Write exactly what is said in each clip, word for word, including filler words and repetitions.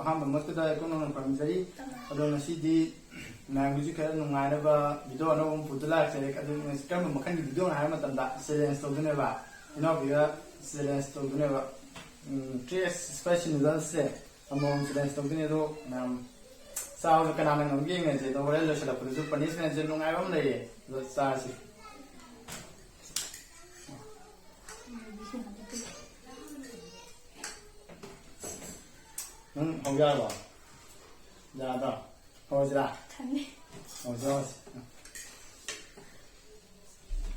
ꯑꯍꯥꯟꯕꯃꯛꯇꯗ ꯑꯩꯈꯣꯏ ꯅꯧꯅ ꯈꯨꯔꯨꯝꯖꯔꯤ꯫ ꯑꯗꯣ ꯉꯁꯤꯗꯤ ꯃꯌꯥꯝꯒꯤꯁꯨ ꯈꯔ ꯅꯨꯡꯉꯥꯏꯅꯕ video ꯑꯅꯧꯕ ꯑꯃ ꯄꯨꯗꯨꯅ ꯂꯥꯛꯆꯔꯦ꯫ ꯑꯗꯨ ꯉꯁꯤ ꯀꯔꯝꯕ ꯃꯈꯜꯒꯤ videoꯅꯣ ꯍꯥꯏꯕ ꯃꯇꯝꯗ challenge ꯇꯧꯗꯣꯏꯅꯦꯕ꯫ ꯏꯅꯥꯎꯄꯤꯒ challenge ꯇꯧꯗꯣꯏꯅꯦꯕ꯫ ꯎꯝ, three X spicy noodlesꯁꯦ ꯑꯃꯃꯝ challenge ꯇꯧꯗꯣꯏꯅꯦ꯫ ꯑꯗꯣ ꯃꯌꯥꯝ ꯆꯥꯕꯗ ꯀꯅꯥꯅ ꯉꯝꯒꯦ ꯌꯦꯡꯅꯁꯦ꯫ ꯑꯗꯣ ꯍꯣꯔꯦꯟ ꯂꯣꯏꯁꯤꯜꯂꯛꯄꯗꯁꯨ punishmentꯁꯦ ꯅꯨꯡꯉꯥꯏꯕ ꯑꯃ ꯂꯩꯌꯦ꯫ ꯑꯗꯣ ꯆꯥꯔꯁꯤ꯫ ꯅꯪ ꯍꯧ ꯌꯥꯔꯕꯣ? ꯌꯥꯔꯕ? ꯍꯧꯔꯁꯤꯔꯥ? ꯊꯝꯃꯦ꯫ ꯍꯧꯔꯁꯤ, ꯍꯧꯔꯁꯤ꯫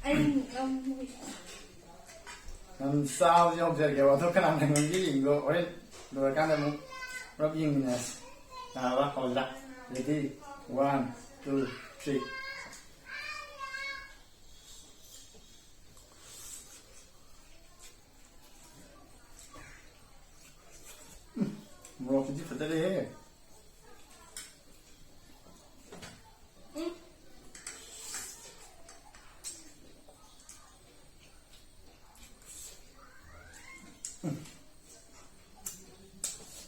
ꯑꯩ ꯉꯝꯃꯣꯏ꯫ ꯅꯪ ꯆꯥꯕꯁꯦ ꯍꯧꯖꯔꯒꯦꯕ, ꯑꯗꯣ ꯀꯅꯥꯅ ꯉꯝꯒꯦ ꯌꯦꯡꯗꯣ ꯍꯣꯔꯦꯟ ꯂꯣꯏꯔꯀꯥꯟꯗ ꯑꯃꯨꯛ ꯄꯨꯂꯞ ꯌꯦꯡꯃꯤꯟꯅꯔꯁꯤ꯫ ꯌꯥꯔꯕ? ꯍꯧꯔꯁꯤꯔꯥ? Ready? One, two, three. ꯃꯣꯔꯣꯛꯁꯤꯗꯤ ꯐꯖꯔꯦꯍꯦ꯫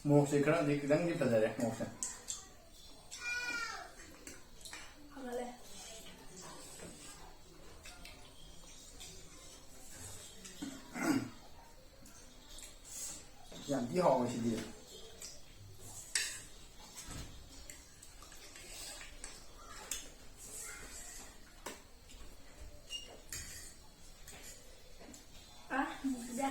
ꯃꯣꯔꯣꯛꯁꯦ ꯈꯔꯗꯤ ꯈꯤꯇꯪꯗꯤ ꯐꯖꯔꯦ ꯃꯣꯔꯣꯛꯁꯦ꯫ ꯐꯒꯠꯂꯦ꯫ ꯌꯥꯝ ꯊꯤ ꯍꯥꯎꯋꯦ ꯁꯤꯗꯤ꯫ ꯑꯥ, ꯃꯨꯕꯤꯗ꯫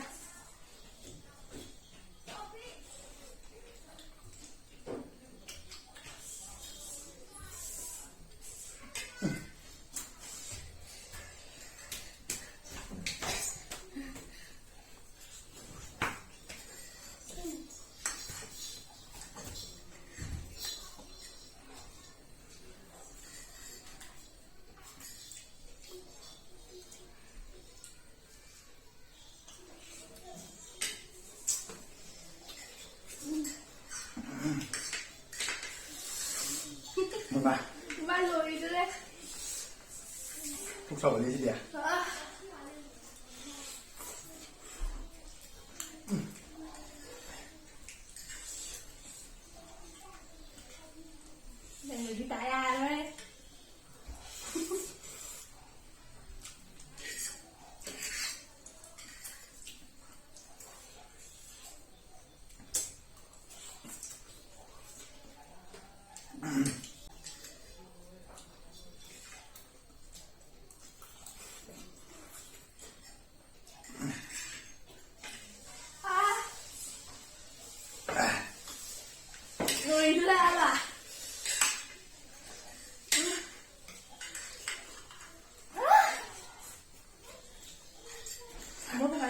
ꯃꯃꯥ꯫ ꯏꯃꯥ ꯂꯣꯏꯗꯣꯔꯦ꯫ ꯄꯨꯛ ꯁꯥꯎꯒꯠꯂꯦ ꯁꯤꯗꯤ꯫ ꯑꯥ꯫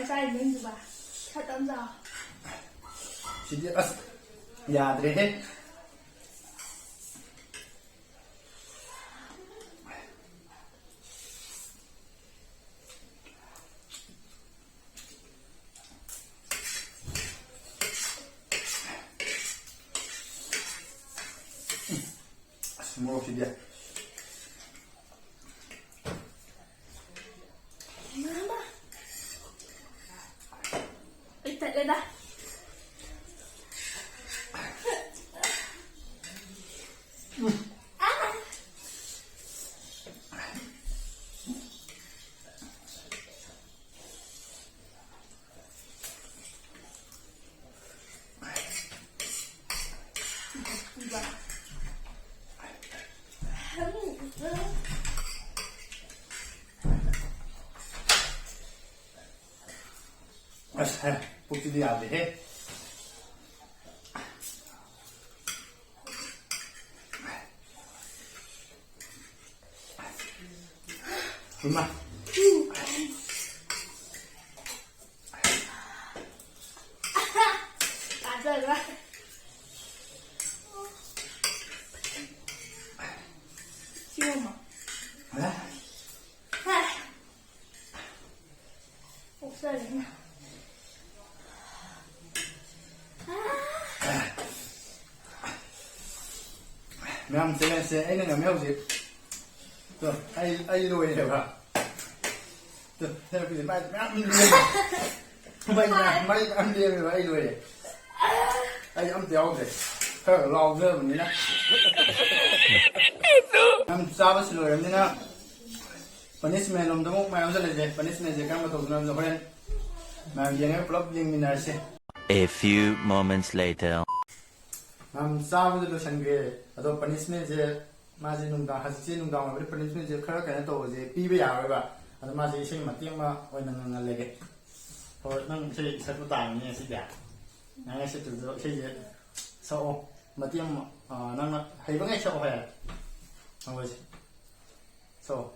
ꯆꯥꯔꯤ ꯅꯪꯗꯨꯕ? ꯈꯔ ꯇꯞꯅ ꯆꯥꯎ꯫ ꯁꯤꯗꯤ ꯑꯁ ꯌꯥꯗ꯭ꯔꯦꯍꯦ꯫ ꯑꯁ, ꯃꯣꯔꯣꯛꯁꯤꯗꯤ꯫ ꯃꯥꯃꯥ꯫ ꯑꯩ ꯇꯠꯂꯦꯗ꯫ ꯑꯁ, ꯍꯦ, ꯄꯨꯛꯁꯤꯗꯤ ꯌꯥꯗꯦꯍꯦ꯫ ꯏꯃꯥ꯫ ꯇꯥꯖꯔꯣꯏ꯫ ꯁꯤꯃ꯫ ꯍꯦ? ꯍꯦ? ꯑꯣꯛꯆꯔꯦ꯫ ꯃꯌꯥꯝ, challengeꯁꯦ ꯑꯩꯅ ꯉꯝꯃꯦ ꯍꯧꯖꯤꯛ꯫ ꯇꯣ, ꯑꯩ, ꯑꯩ ꯂꯣꯏꯔꯦꯕ꯫ ꯇꯣ, ꯅꯪ ꯃꯌꯥꯝ ꯂꯦꯝꯃꯦ꯫ ꯃꯩ ꯃꯌꯥꯝ, ꯃꯩ ꯃꯌꯥꯝ ꯂꯦꯝꯃꯦꯕ, ꯑꯩ ꯂꯣꯏꯔꯦ꯫ ꯑꯩ ꯑꯝꯇ ꯌꯥꯎꯗ꯭ꯔꯦ꯫ ꯈꯔ ꯂꯥꯎꯖꯕꯅꯤꯅ꯫ ꯌꯥꯝ ꯆꯥꯕꯁꯨ ꯂꯣꯏꯔꯕꯅꯤꯅ, punishment ꯂꯣꯝꯗ ꯑꯃꯨꯛ ꯃꯥꯏ ꯑꯣꯟꯁꯤꯜꯂꯁꯦ꯫ Punishmentꯁꯦ ꯀꯔꯝꯕ ꯇꯧꯗꯣꯏꯅꯣ ꯍꯥꯏꯕꯗꯣ ꯍꯣꯔꯦꯟ ꯃꯌꯥꯝ ꯌꯦꯡꯉꯒ ꯄꯨꯂꯞ ꯌꯦꯡꯃꯤꯟꯅꯔꯁꯦ꯫ A few moments later. ꯃꯌꯥꯝ ꯆꯥꯕꯗ ꯂꯣꯏꯁꯟꯈ꯭ꯔꯦ꯫ ꯑꯗꯣ punishmentꯁꯦ ꯃꯥꯁꯦ ꯅꯨꯡꯗꯥꯡ, ꯍꯧꯖꯤꯛꯁꯦ ꯅꯨꯡꯗꯥꯡ ꯑꯣꯏꯕꯅꯤꯅ punishmentꯁꯦ ꯈꯔ ꯀꯩꯅꯣ ꯇꯧꯕꯁꯦ ꯄꯤꯕ ꯌꯥꯔꯣꯏꯕ꯫ ꯑꯗꯣ ꯃꯥꯁꯦ ꯏꯁꯩ ꯃꯇꯦꯛ ꯑꯃ ꯑꯣꯏꯅ ꯉꯪꯍꯜꯂꯒꯦ꯫ ꯍꯣꯏ, ꯅꯪ ꯏꯁꯩ ꯁꯛꯄ ꯇꯥꯕꯅꯤꯅꯦ ꯉꯁꯤꯗꯤ꯫ ꯅꯪ ꯏꯁꯩꯗꯨꯁꯨ, ꯏꯁꯩꯁꯦ ꯁꯛꯑꯣ꯫ ꯃꯇꯦꯛ ꯑꯃ, ꯑ, ꯅꯪꯅ ꯍꯩꯕꯉꯩ ꯁꯛꯑꯣ ꯍꯥꯏ꯫ ꯍꯧꯔꯁꯤ꯫ ꯁꯛꯑꯣ꯫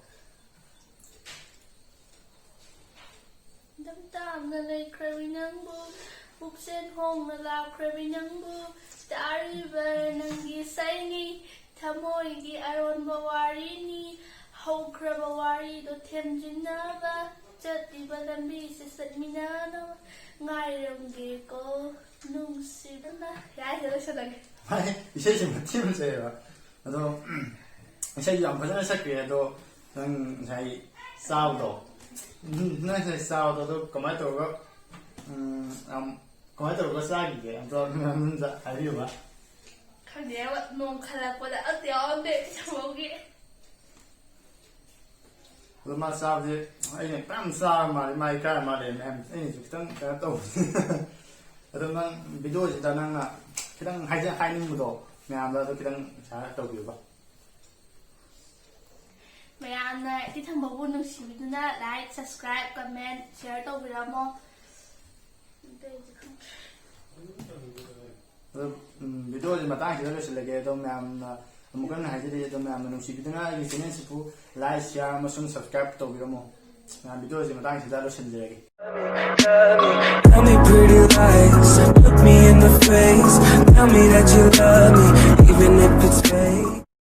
ꯇꯥꯝꯅ ꯂꯩꯈ꯭ꯔꯕꯤ ꯅꯪꯕꯨ, ꯄꯨꯛꯆꯦꯜ ꯍꯣꯡꯅ ꯂꯥꯛꯈ꯭ꯔꯕꯤ ꯅꯪꯕꯨ, ꯇꯥꯔꯤꯕ ꯅꯪꯒꯤ ꯏꯁꯩꯅꯤ, ꯊꯃꯣꯏꯒꯤ ꯑꯔꯣꯟꯕ ꯋꯥꯔꯤꯅꯤ꯫ ꯍꯧꯈ꯭ꯔꯕ ꯋꯥꯔꯤꯗꯣ ꯊꯦꯝꯖꯤꯟꯅꯕ, ꯆꯠꯂꯤꯕ ꯂꯝꯕꯤꯁꯦ ꯆꯠꯃꯤꯟꯅꯅꯕ ꯉꯥꯏꯔꯝꯒꯦꯀꯣ ꯅꯨꯡꯁꯤꯕꯅ꯫ ꯌꯥꯏꯗ, ꯂꯣꯏꯁꯤꯜꯂꯒꯦ꯫ ꯍꯥꯏ, ꯏꯁꯩꯁꯦ ꯃꯊꯤ ꯑꯃ ꯆꯠꯂꯦꯕ꯫ ꯑꯗꯣ ꯏꯁꯩꯁꯨ ꯌꯥꯝ ꯐꯖꯅ ꯁꯛꯈ꯭ꯔꯦ꯫ ꯑꯗꯣ ꯅꯪ ꯉꯁꯥꯏ ꯆꯥꯕꯗꯣ, ꯎꯝ, ꯅꯪ ꯉꯁꯥꯏ ꯆꯥꯕꯗꯣ, ꯑꯗꯣ ꯀꯃꯥꯏꯅ ꯇꯧꯔꯒ, ꯎꯝ, ꯌꯥꯝ ꯀꯃꯥꯏꯅ ꯇꯧꯔꯒ ꯆꯥꯈꯤꯒꯦ? ꯑꯝꯇ ꯃꯌꯥꯝꯗ ꯍꯥꯏꯕꯤꯌꯨꯕ꯫ ꯈꯪꯗꯦꯕ, ꯅꯣꯡ ꯈꯜꯂꯛꯄꯗ ꯑꯝꯇ ꯌꯥꯎꯔꯝꯗꯦ ꯏꯁꯧꯒꯤ꯫ ꯑꯗꯣ ꯃꯥ ꯆꯥꯕꯁꯦ ꯑꯩꯅ ꯈꯤꯇꯪ ꯆꯥꯕ ꯃꯥꯜꯂꯦ, ꯃꯥ ꯏꯀꯥꯏ ꯃꯥꯜꯂꯦ ꯃꯌꯥꯝ, ꯑꯩꯅꯁꯨ ꯈꯤꯇꯪ ꯀꯩꯅꯣ ꯇꯧꯕꯅꯤ꯫ ꯑꯗꯣ ꯅꯪ ꯚꯤꯗꯤꯑꯣꯁꯤꯗ ꯅꯪꯅ ꯈꯤꯇꯪ ꯍꯥꯏꯖ-, ꯍꯥꯏꯅꯤꯡꯕꯗꯣ ꯃꯌꯥꯝꯗ ꯑꯗꯨ ꯈꯤꯇꯪ ꯁꯤꯌꯔ ꯇꯧꯕꯤꯌꯨꯕ꯫ ꯃꯌꯥꯝꯅ ꯏꯊꯤ ꯊꯝꯕꯕꯨ ꯅꯨꯡꯁꯤꯕꯤꯗꯨꯅ like, subscribe, comment, share ꯇꯧꯕꯤꯔꯝꯃꯣ꯫ ꯑꯇꯩꯗꯤ ꯈꯪꯗ꯭ꯔꯦ꯫ ꯑꯗꯣ, ꯎꯝ, ꯚꯤꯗꯤꯑꯣꯁꯦ ꯃꯇꯥꯡꯁꯤꯗ ꯂꯣꯏꯁꯤꯜꯂꯒꯦ꯫ ꯑꯗꯣ ꯃꯌꯥꯝꯅ ꯑꯃꯨꯛꯀ ꯍꯟꯅ ꯍꯥꯏꯖꯔꯤ, ꯑꯗꯣ ꯃꯌꯥꯝꯅ ꯅꯨꯡꯁꯤꯕꯤꯗꯨꯅ ꯑꯩꯒꯤ ꯆꯦꯅꯦꯜꯁꯤꯕꯨ like, share ꯑꯃꯁꯨꯡ subscribe ꯇꯧꯕꯤꯔꯝꯃꯣ꯫ ꯃꯌꯥꯝ, ꯚꯤꯗꯤꯑꯣꯁꯦ ꯃꯇꯥꯡꯁꯤꯗ ꯂꯣꯏꯁꯤꯟꯖꯔꯒꯦ꯫ Tell me pretty lies, look me in the face. Tell me that you love me,